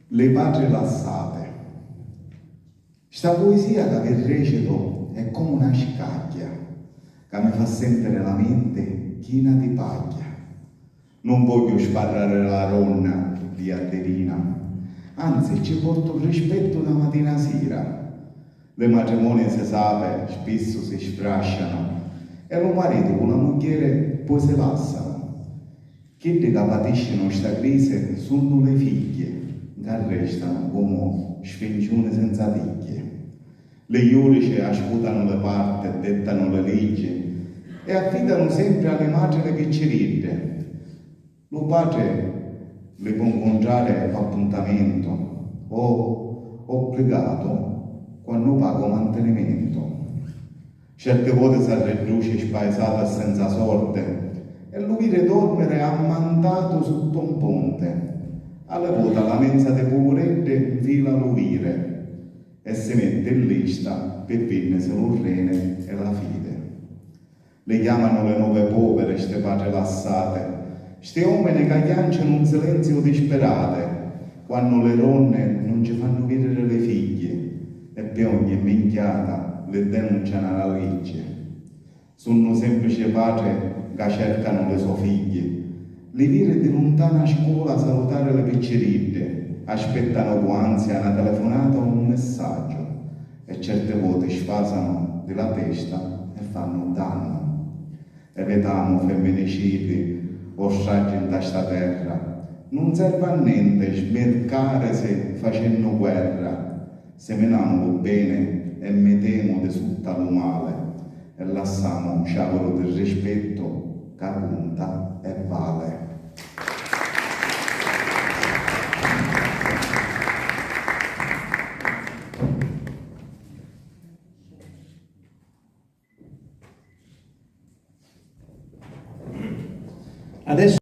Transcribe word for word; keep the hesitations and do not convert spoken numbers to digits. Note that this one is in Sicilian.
Li patri lassati. Sta puisia ca vi recitu è comu na scagghia ca mi fa sentiri la menti china di pagghia. Nun vogghiu sparrari la ronna di addivina, anzi ci portu rispettu da matina a sira. Li matrimonii, si sapi, spissu si sfrascianu e lu maritu cu la mugghieri poi si lassanu. Chiddi ca patiscinu sta crisi sunnu li figghi, ca restanu comu sfinciuni senza tigghi. Li judici ascutanu li parti, dettanu li liggi e affidanu sempri a li matri li picciriddi. Lu patri li pò ncuntrari p'appuntamentu o obbligatu quannu paga u mantinimentu. Certi voti s'arridduci spaisatu e senza sordi e lu viri dormiri ammantatu sutta un ponti. A li voti a la menza di puvureddi nfila lu viri e si metti in lista pi vinnisi lu reni e la fidi. Li chiamanu li novi poviri sti patri lassati, sti omini ca chiancinu in silenziu dispirati, quannu li donni nun ci fannu vidiri li figghi e pi ogni minchiata li denuncianu a la liggi. Sunnu semplici patri ca cercanu li so figghi, li viri di luntana a scola salutari li picciriddi, aspettanu cu ansia na telefunata o un messaggiu e certi voti sfasanu di la testa e fannu dannu. Evitamu femminicidi o stragi nta sta terra, nun servi a nenti smircarisi facennu guerra, siminamu lu beni e mitemu di sutta lu mali e lassamu un ciaviru di rispettu ca cunta e vali. Adesso